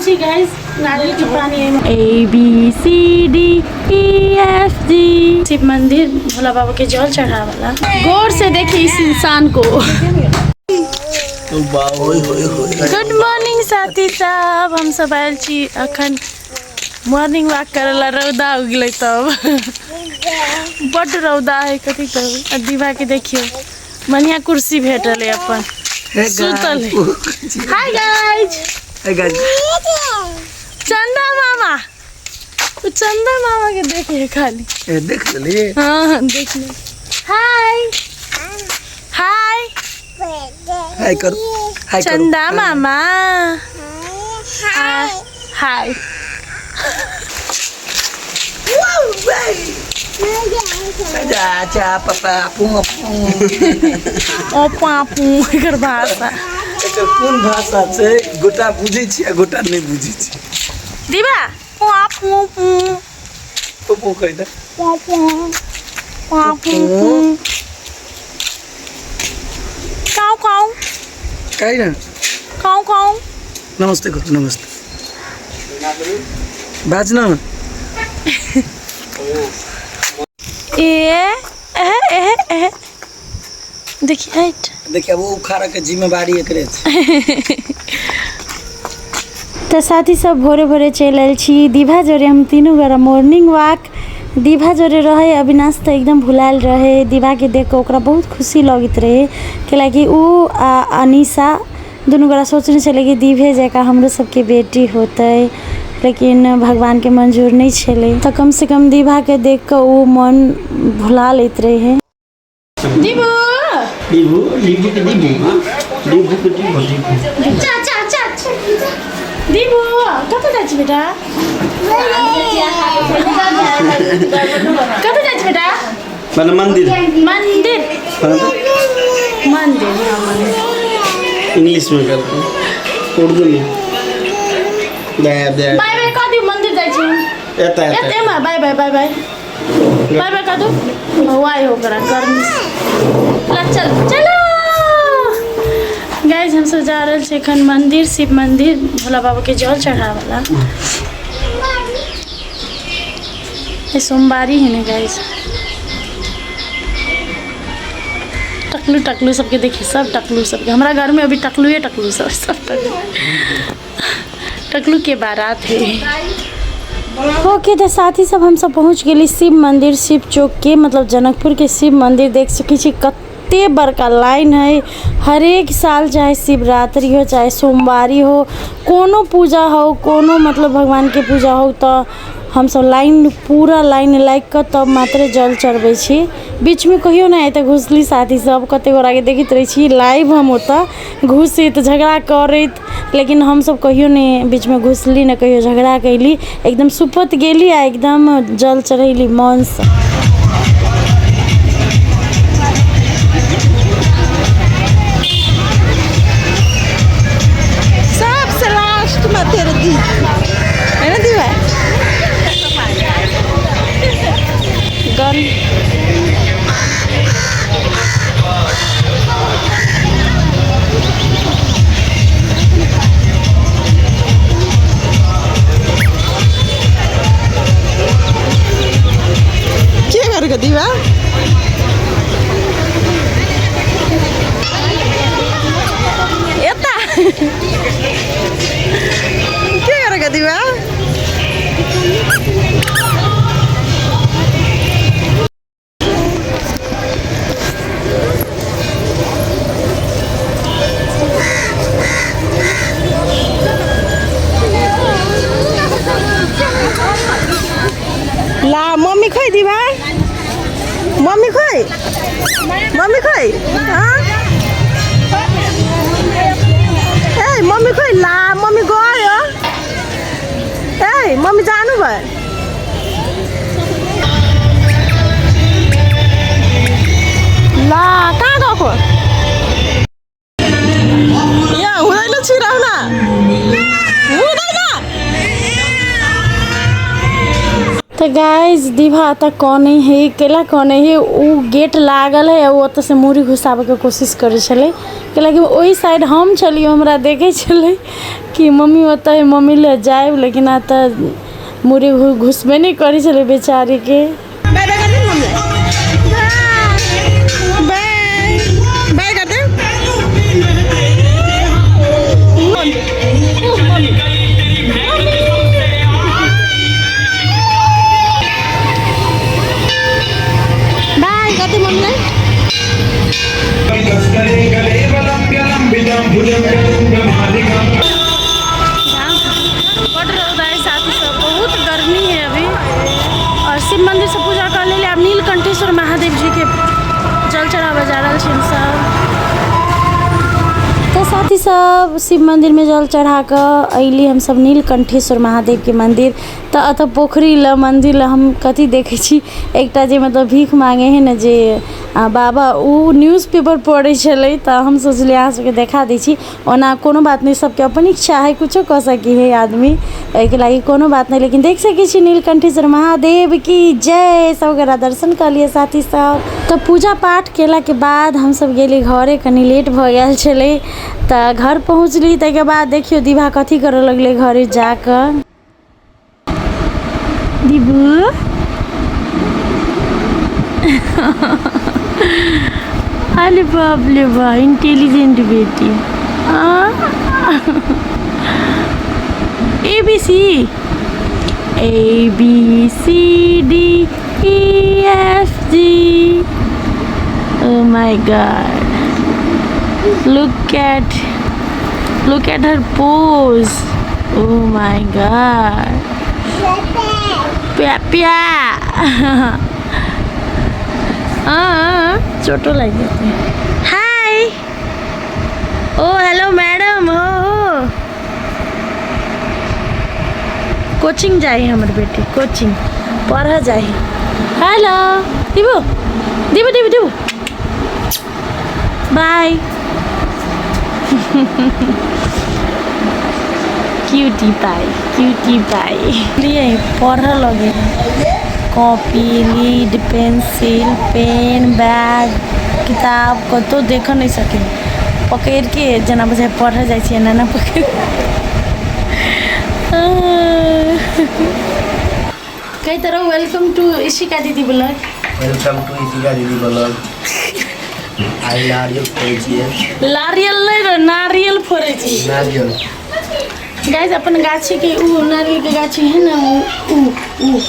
छी गाइस नारियल के पानी एहिमे। A B C D E F G. Shiv मंदिर भोला बाबा के जल चढ़ावला। गौर से देखिए इस इंसान को। गुड मॉर्निंग साथी सब, हम सब आयल छी अखन मॉर्निंग वॉक करे ला। रौदा उगलै तब बड्ड रौदा है, कथी कहू। आ दीवा के देखियो, बढ़िया कुर्सी भेटल है, अपन सुतल है। हाय गाइस, चंदा मामा, उ चंदा मामा के देखे है खाली। ए, देख लेली। हाँ हाँ, देख ले। हाय हाय। हाय करो, हाय करो। चंदा मामा, हाय हाय। चाचा पापा पू पू। ओ पापू एकर भाषा। एकर कोन भाषा छै? गोटा बुझै छी आ गोटा नहि बुझै छी। दीवा पापू पू। पू पू कहि दे। पापू पापू पू, काऊ काऊ। कहि ने। काऊ काऊ। नमस्ते करू, नमस्ते बाज न। ए एहे एहे एहे, देखिए हट। देखिए, अब वो उखाड़ा के जिम्मेवारी एकरे छै। तऽ साथी सब, भोरे भोरे चलि आयल छी दीभा जोरे। हम तीनू गोरा मॉर्निंग वॉक दीभा जोरे रहे। अविनाश तऽ एकदम भुलायल रहे। दीभाके देख कऽ ओकरा बहुत खुशी लगैत रहे, कैलाकि उ आ अनीशा दुनू गोरा सोचने छलै कि दीभे जकाँ हमरो सबके बेटी होतै, लेकिन भगवानके मंजूर नहि छलै। तऽ कमसँ कम दीभाके देख कऽ ओ मन भुला लैत रहै। दीबू। दीबू, दीबू के दीबू, दीबू के दीबू, दीबू। चा चा चा। दीबू, कतऽ जाइ छी बेटा? कतऽ जाइ छी बेटा? মানে मंदिर। मंदिर। मंदिर, हाँ, मंदिर। इंग्लिश में करते हैं, उर्दू में दया दया। बाय बाय कह दियौ, मंदिर जाइ छी। एता एता। एते में bye bye, bye bye, bye bye कह दू। हवा हो करा गर्मी से। ला चल, चलो गाइस, हम सब जा रहल छी एखन मंदिर, शिव मंदिर, भोला बाबा के जल चढ़ावला। ये सोमवारी है ना गाइस। टकलू टकलू सबके देखिए, सब टकलू सबके। हमारा घर में अभी टकलू टकलू सब, सब टकलू टकलू के बारात है। ओके, तऽ साथी सब, हम सब पहुँच गेली शिव मंदिर, शिव चौक के, मतलब जनकपुर के शिव मंदिर। देख सकै छी कते बड़का लाइन है। हरेक साल चाहे शिवरात्रि हो, चाहे सोमवारी हो, कोनो पूजा हो, कोनो मतलब भगवान के पूजा हो, तऽ हमसब लाइन, पूरा लाइन लागि कऽ तब मात्रे जल चढ़बै छी। बीचमे कहियो नहि आइ तक घुसली। साथी सब, कते गोटाके देखैत रहै छी लाइव हम ओतऽ घुसैत, झगड़ा करैत, लेकिन हमसब कहियो नहि बीचमे घुसली, नहि कहियो झगड़ा कैली। एकदम सुपत गेली आ एकदम जल चढ़ैली मनसँ। सबसे लास्टमा तेरो दिदी होइन दिवा गन। के गरेको दिवा? यता के गरेको दिवा? ला मम्मी खै दिवा? मम्मी खै? मम्मी खै? हँ? ए मम्मी खै? ला मम्मी गयो। ए मम्मी जानु भयो। ला कहाँ गएको यहाँ? हुँदैन, छिराउन हुँदैन। तऽ गाइज दीभा एतऽ कनै है केला कनै है ओ गेट लागल है ओ ओतऽसँ मूड़ी घुसाबैके कोशिश करै छलै कैलाकि ओहि साइड हम छलियै हमरा देखै छलै कि मम्मी ओतऽ है मम्मी लग जायब लेकिन एतऽ मूड़ी घुसबे नहि करै छलै बेचारीके। बाय बाय कर दे मम्मी, बाय बाय कर दे। बाय कर दे मम्मी। बड रौदा है साथी सब, बहुत गर्मी है अभी। और शिव मंदिर से पूजा कर लेली, आब नीलकंठेश्वर महादेव जी के जल चढ़ाबऽ जा रहल छी हमसब। तऽ साथी सब शिव मंदिर में जल चढ़ा कऽ अयली हमसब नीलकंठेश्वर महादेव के मंदिर। तऽ एतऽ पोखरि लग मंदिर लग हम कथी देखै छी, एकटा जे मतलब भीख मांगे है ने जे बाबा, ओ न्यूज पेपर पढ़ै छलै। तऽ हम सोचलियै अहाँ सबके देखा दै छी। ओना कोनो बात नहि, सबके अपन इच्छा है, कुछो कऽ सकी है आदमी, एहिके लागि कोनो बात नहि। लेकिन देख सकै छी नीलकंठेश्वर महादेव की जय। सब गोरा दर्शन कऽ लिअ साथी सब। तऽ पूजा पाठ केलाके बाद हमसब गेली घरे, कनि लेट भऽ गेल छलै। तऽ घर पहुँचली, ताहिके बाद देखियौ दीभा कथी करऽ लगलै घरे जाकऽ। दीबू अरे बाप रे बा, इंटेलिजेंट बेटी। A B C, A B C D E F G. Oh my God, look at her pose. Oh my God. प्या प्या चोटो लागि जेतै। हाय, ओ हेलो मैडम। हो हो कोचिंग जाइ हमर बेटी, कोचिंग पढ़ऽ जाइ। Hello Dibu, Dibu Dibu Dibu, bye. Cutie pie, cutie pie. लिए पढ़ऽ लगे, copy, lead, pencil, pen, bag, किताब कतहु देखऽ नहि सकै। पकड़ि के जेना बुझाइ पढ़ऽ जाइ छियै, एना एना पकड़ि कई तरह। Welcome to Ishika दीदी ब्लॉग। Welcome to Ishika दीदी ब्लॉग। आइ नारियल फोड़ै छियै। नारियल नहि रे, नारियल फोड़ै छी। नारियल गाइस, अपन गाछी के उ नारियल के गाछी है ने, उ उ उ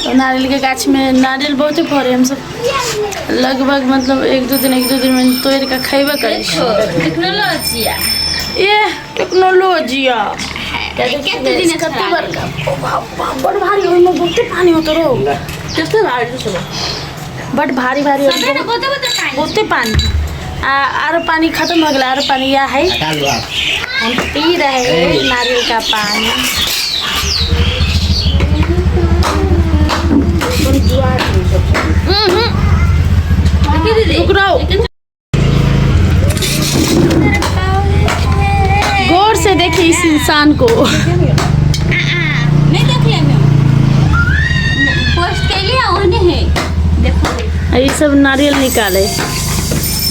तो नारियल के गाछ में नारियल बहुते फड़े। हमसब लगभग मतलब एक दू दिन, एक दू दिन में तोड़ के खैबे करै छी। टेक्नोलॉजी, ये टेक्नोलॉजिया कते दिन कते बड़का, ओ बाप बाप, बड़ भारी। ओहिमे बहुते पानी होतो रो, कते भारी छौ, बड भारी भारी होतो। सबे बहुते बहुते पानी। बहुते पानी आ आरो पानी खत्म हो गेलै, आरो पानी या है। डालू आप। हम पी रहे हैं नारियल का पानी। रुक रहो, गौर से देखिए इस इंसान को। नहीं देख ले, मैं पोस्ट कैलिए ओहने है, देखो। ये सब नारियल निकाले।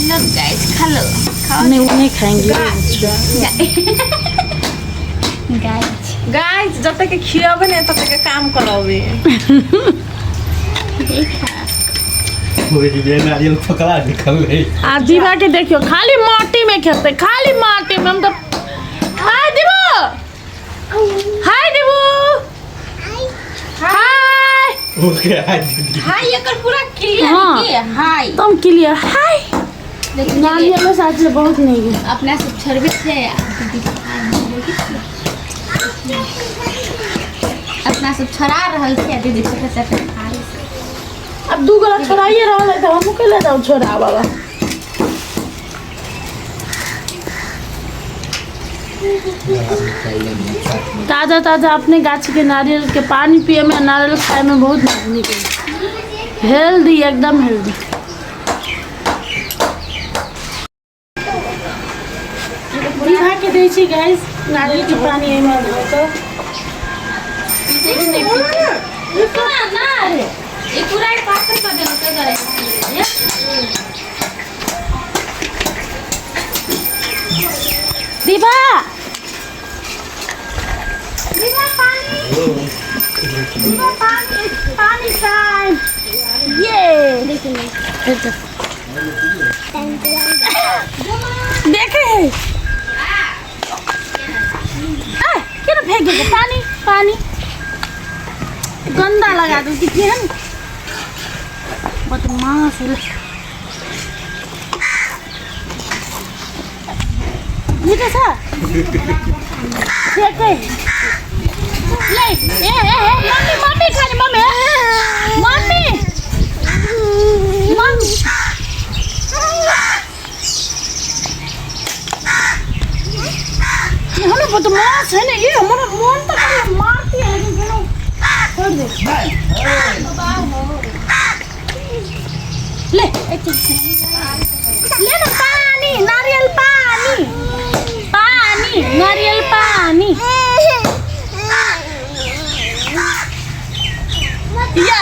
लो गाइस, खा लो, खाओ। नहीं, वो नहीं खाएंगे। गाइस। गाइस, जब तक के खियाबे नहीं तब तक के काम कराबे। ओए दीदी, नारियल पकड़ा निकल गई। आ दीवा के देखियो, खाली माटी में खेलते, खाली माटी में। हम तो हाय दीबू, हाय दीबू, हाय। ओके, हाय दीदी। हाय, एकर पूरा क्लियर। हाँ। के हाय। तुम क्लियर हाय। देखिए। नारियल में साथ से बहुत नहीं है। अपना सब छोड़बे छै आ दीदी हाय, देखी छियै। अपना सब छोड़ा रहल छै आ दीदी छोटा छोटा हाय। अब दू गोला छोड़ाइए रहल है तऽ हमहूँ कैला जाउ छोड़ा बाबा। ताजा ताजा अपने गाछ के नारियल के पानी पिए में, नारियल खाए में बहुत नीक, हेल्दी, एकदम हेल्दी। दीभा के दै छी गाइस नारियल के पानी एहिमे धऽ कऽ। नहीं पीते। ना रे ई पूरा पाथर कर देलकै करे। दीपा, दीपा पानी, दीपा पानी, पानी टाइम। ये देखे है आ, केना फेंक गेलै पानी? पानी गंदा लगा दू कि केहन बदमाश है। मीठा छ, फेकै ले। ए ए ए, मम्मी, मम्मी खाने, मम्मी, मम्मी, मम्मी। केहन बदमाश है ने ये। हमर मन त करे मारती है, लेकिन केनो छोड़ दे। ले एक चीज ले ना। पानी, नारियल पानी, पानी, नारियल पानी। या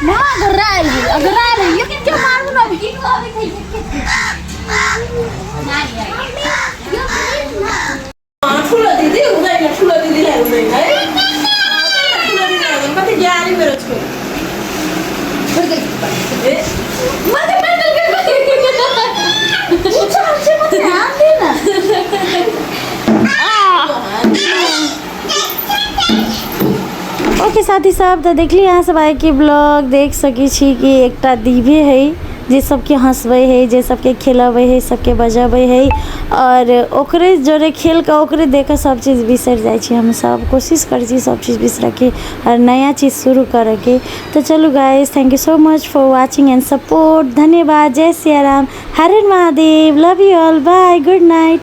माँ अगरायल है, अगरायल है ये। क्या मारू ना अभी? ठुलो दिदी हुँदैन, ठुलो दिदीलाई हुँदैन है। ठुलो दिदीलाई हुँदैन। कति ज्ञानी मेरो छोरी। ए, माथि पेन्डल के उच्च उच्च मात्रै हान्दैन। ओके साथी सब, तऽ देखली अहाँ सब आइके ब्लॉग। देख सकै छी कि एकटा दीवे है जे सबके हंसबै है, जे सबके खेलबै है, सबके बजबै है और ओकरे जोरे खेल कऽ ओकरे देख कऽ सब चीज बिसरि जाइ छी। हम सब कोशिश करै छी सब चीज बिसरऽके और नया चीज शुरू करऽके। तऽ चलू guys, thank you so much for watching and support. धन्यवाद। जय सियाराम, हर हर Mahadev. Love you all, bye, good night.